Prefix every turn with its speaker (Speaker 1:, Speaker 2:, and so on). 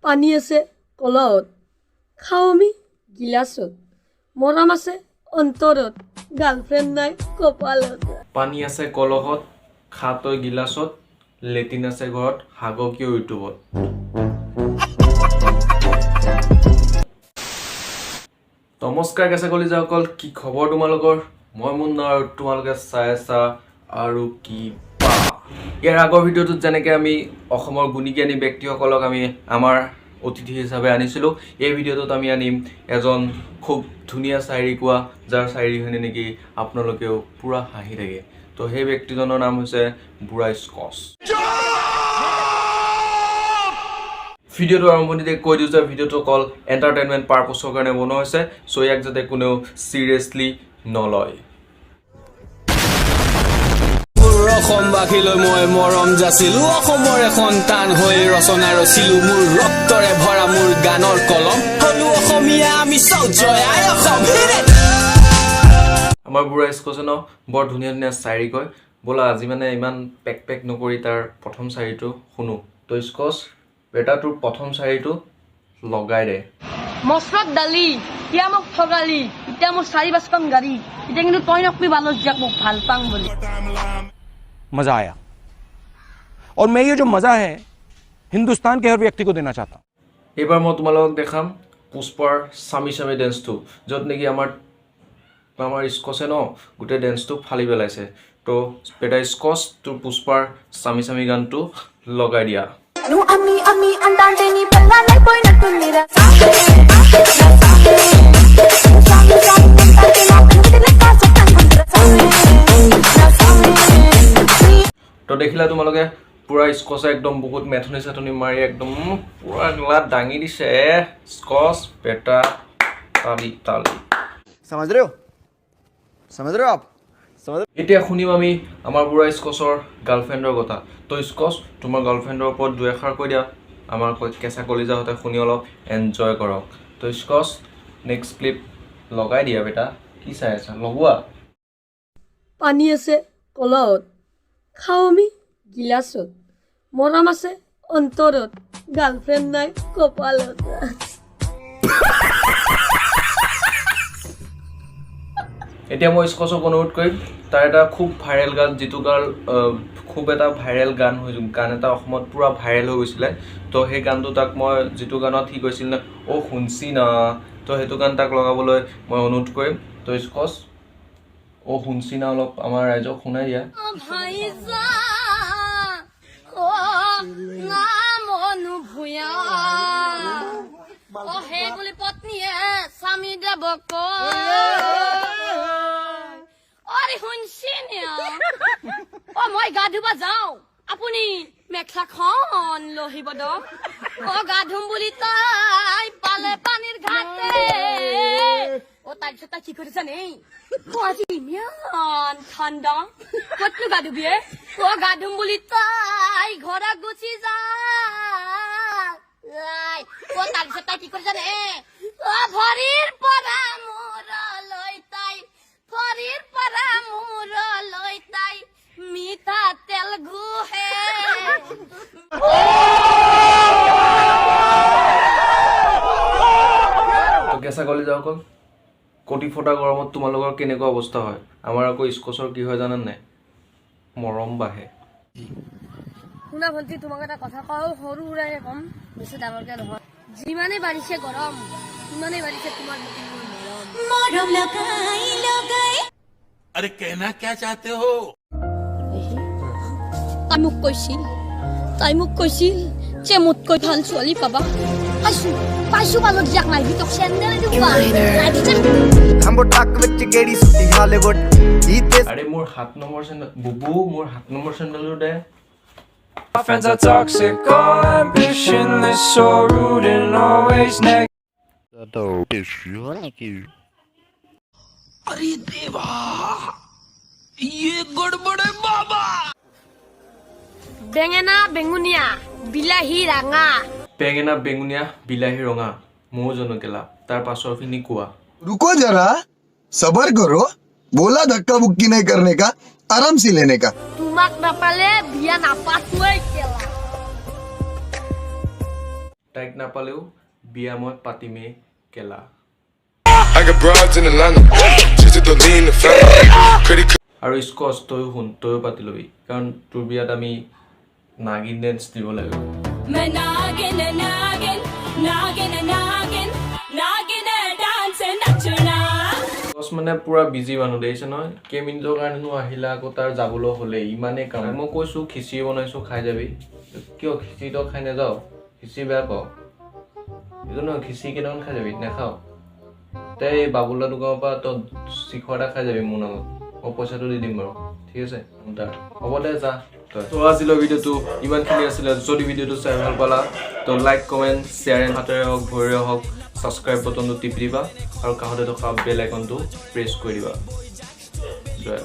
Speaker 1: পানী আছে কলহত, খাওঁ আমি গিলাচত, মৰম আছে অন্তৰত, গাৰ্লফ্ৰেণ্ড নাই কপালত।
Speaker 2: পানী আছে কলহত, খা তই গিলাচত, লেটিন আছে ঘৰত, হাগ কিয় ইউটিউবত। নমস্কাৰ কেঁচা কলিজাসকল, কি খবৰ তোমালোকৰ? মই মুন্না আৰু তোমালোকে চাই আছা আৰু কি বা। ইয়াৰ আগৰ ভিডিঅ'টোত যেনেকৈ আমি অসমৰ গুণী জ্ঞানী ব্যক্তিসকলক আমি আমাৰ অতিথি হিচাপে আনিছিলোঁ, এই ভিডিঅ'টোত আমি আনিম এজন খুব ধুনীয়া চায়েৰী কোৱা, যাৰ চায়েৰী শুনি নেকি আপোনালোকেও পূৰা হাঁহি থাকে। তো সেই ব্যক্তিজনৰ নাম হৈছে বুঢ়া স্কচ। ভিডিঅ'টো আৰম্ভণিতে কৈ দিওঁ যে ভিডিঅ'টো অকল এণ্টাৰটেইনমেণ্ট পাৰ্পছৰ কাৰণে বনোৱা হৈছে, চ' ইয়াক যাতে কোনেও চিৰিয়াছলি নলয়।
Speaker 3: অসমবাসীলৈ মই মৰম যাচিলো, অসমৰে সন্তান হৈ ৰচনা ৰচিলো, মোৰ ৰক্তৰে ভৰা মোৰ গানৰ কলম, হলো অসমীয়া আমি চব, জয় আই অসম।
Speaker 2: আমাৰ বুঢ়া স্কচে ন বৰ ধুনীয়া ধুনীয়া চায়েৰী কয়। ব'লা আজি মানে ইমান পেক পেক নকৰি তাৰ প্ৰথম চায়েৰীটো শুনো। তো স্কচ বেটা, তোৰ প্ৰথম চায়েৰীটো লগাই দে।
Speaker 1: মচৰত দালি এতিয়া মোক ঠগালি, এতিয়া মোৰ চাৰি পাঁচখন গাড়ী, এতিয়া কিন্তু তই নকবি বালত যাক মোক ভাল পাং বুলি।
Speaker 4: मज़ा आया और मैं ये जो मज़ा है हिंदुस्तान के हर व्यक्ति को देना चाहता हूँ।
Speaker 2: এইবাৰ মই তোমালোকক দেখাম পুষ্পাৰ চামি চামি ডেন্সটো, য'ত নেকি আমাৰ আমাৰ স্কচে ন গোটেই ডেন্সটো ফালি পেলাইছে। তো বেটা স্কচ, তোৰ পুষ্পাৰ চামি চামি গানটো লগাই দিয়া।
Speaker 5: నువ్వు అమ్మి అమ్మి అంటాంటే నీ పిల్లలైపోయినట్టుందిరా. స్వామి స్వామి అంటాంటే నా కంటి లెక్క సొట్టనుకుంటురా. స్వామి.
Speaker 2: তো দেখিলা তোমালোকে পূৰা স্কচে একদম বহুত মেথনি চাথনি মাৰি একদম পূৰা গলা দাঙি দিছে। স্কচ বেটা, তালি তালি।
Speaker 6: समझ रहे हो, समझ रहे हो आप, समझ
Speaker 2: এতিয়া শুনিম আমি আমাৰ বুঢ়া স্কচৰ গাৰ্লফ্ৰেণ্ডৰ কথা। তো স্কচ, তোমাৰ গাৰ্লফ্ৰেণ্ডৰ ওপৰত দুই এষাৰ কৈ দিয়া, আমাৰ কেঁচা কলিজাহঁতে শুনি অলপ এনজয় কৰক। তো স্কচ, নেক্সট ক্লিপ লগাই দিয়া বেটা, কি চাই আছা, লগোৱা।
Speaker 1: পানী আছে কলহত, খাওঁ আমি গিলাচত, মৰম আছে অন্তৰত, গাৰ্লফ্ৰেণ্ড নাই কপালত।
Speaker 2: এতিয়া মই স্কচক অনুৰোধ কৰিম তাৰ এটা খুব ভাইৰেল গান, যিটো গান খুব এটা ভাইৰেল গান হৈ, গান এটা অসমত পূৰা ভাইৰেল হৈ গৈছিলে। তো সেই গানটো তাক মই, যিটো গানত সি কৈছিল ন অ' শুনছি না, তো সেইটো গান তাক লগাবলৈ মই অনুৰোধ কৰিম। তো স্কচ, অ' শুনছি না অলপ আমাৰ ৰাইজক শুনাই দিয়া।
Speaker 1: মই গা ধুব যাওঁ, আপুনি মেখেলাখন লহিব দ। অ গা ধুম বুলি তাই পালে পানীৰ ঘাটে। অ তাৰপিছত তাই কি কৰিছে নেই, অ আজি ইমান ঠাণ্ডা, ক'তনো গা ধুবিয়ে? অ গা ধুম বুলি তাই ঘৰত গুচি যায়। অ তাৰপিছত তাই কি কৰিছে নে, অ ভৰিৰ পৰা মূৰলৈ তাই, ভৰিৰ পৰা মূৰলৈ তাই মিঠাতেল ঘঁহে।
Speaker 2: তো কেঁচা কলিজাসকল, কটি ফটা গৰমত তোমালোকৰ কেনেকুৱা অৱস্থা হয়? আমাৰ আকৌ স্কচৰ কি হয় জানা নাই, মৰম বাঢ়ে।
Speaker 1: শুনা ভণ্টি, তোমাক এটা কথা কওঁ, সৰু সুৰাকে ক'ম, বেছি ডাঙৰকে নহয়। যিমানেই বাঢ়িছে গৰম, সিমানেই বাঢ়িছে তোমাৰ প্ৰতি মোৰ মৰম।
Speaker 5: মৰম লগাই লগাই।
Speaker 7: अरे कहना क्या चाहते हो?
Speaker 1: তাই মোক কৈছিল, তাই মোক কৈছিল যে মোতকৈ ভাল ছোৱালী পাবা। পাইছো, পাইছো বালত যাক নাই তোক চেণ্ডেল দিওঁ।
Speaker 2: আৰে মোৰ 7 নম্বৰ চেণ্ডেল, বুবু মোৰ 7 নম্বৰ চেণ্ডেলটো দে।
Speaker 8: My friends are toxic, all ambitionless, so rude and always negative.
Speaker 1: বেঙেনা বেঙুনীয়া বিলাহী ৰাঙা।
Speaker 2: বেঙেনা বেঙুনীয়া বিলাহী ৰঙা, ময়ো জানো কেলা, তাৰ পাছৰখিনি কোৱা।
Speaker 9: रुको जरा, सबर करो, बोला धक्का बुक्की नहीं करने का, आराम से लेने का।
Speaker 1: তোমাক নাপালে বিয়া নাপাতোৱেই কেলা।
Speaker 2: তাইক নাপালেও বিয়া মই পাতিমেই কেলা।
Speaker 10: I got broads in Atlanta. Twistin' dope, lean, and the Fanta. Credit
Speaker 2: আৰু স্কচ, তয়ো শুন, তয়ো পাতি ল'বি, কাৰণ তোৰ বিয়াত আমি নাগিন ডেন্স দিব লাগিব।
Speaker 1: मैं नागिन नागिन नागिन नागिन नागिन डांस नचना।
Speaker 2: স্কচ মানে পুৰা বিজি মানুহ, দেখিছে নহয়? কেইমিনিটৰ কাৰণেনো আহিলা, আকৌ তাৰ যাবলৈ হ'লেই, ইমানেই কাম। মই কৈছোঁ খিচিৰি বনাইছোঁ, খাই যাবি। কিয়, খিচিৰি তই খাই নাযাওঁ? খিচিৰি বেয়া পাওঁ? এইটো নহয়, খিচিৰি কেইটামান খাই যাবি। নাখাওঁ তই? এই বাবুলা দোকানৰ পৰা তই শিখৰ এটা খাই যাবি মোৰ নামত, মই পইচাটো দি দিম বাৰু, ঠিক আছে? তাৰ হ'ব দে, যা তই। তো আজিলৈ ভিডিঅ'টো ইমানখিনি আছিলে। যদি ভিডিঅ'টো চাই ভাল পালা, তো লাইক, কমেণ্ট, শ্বেয়াৰ এণ্ড হাতেৰে হওক, ভৰিৰে হওক, ছাবস্ক্ৰাইব বটনটো টিপি দিবা আৰু কাষতে থকা বেল আইকনটো প্ৰেছ কৰি দিবা। জয়।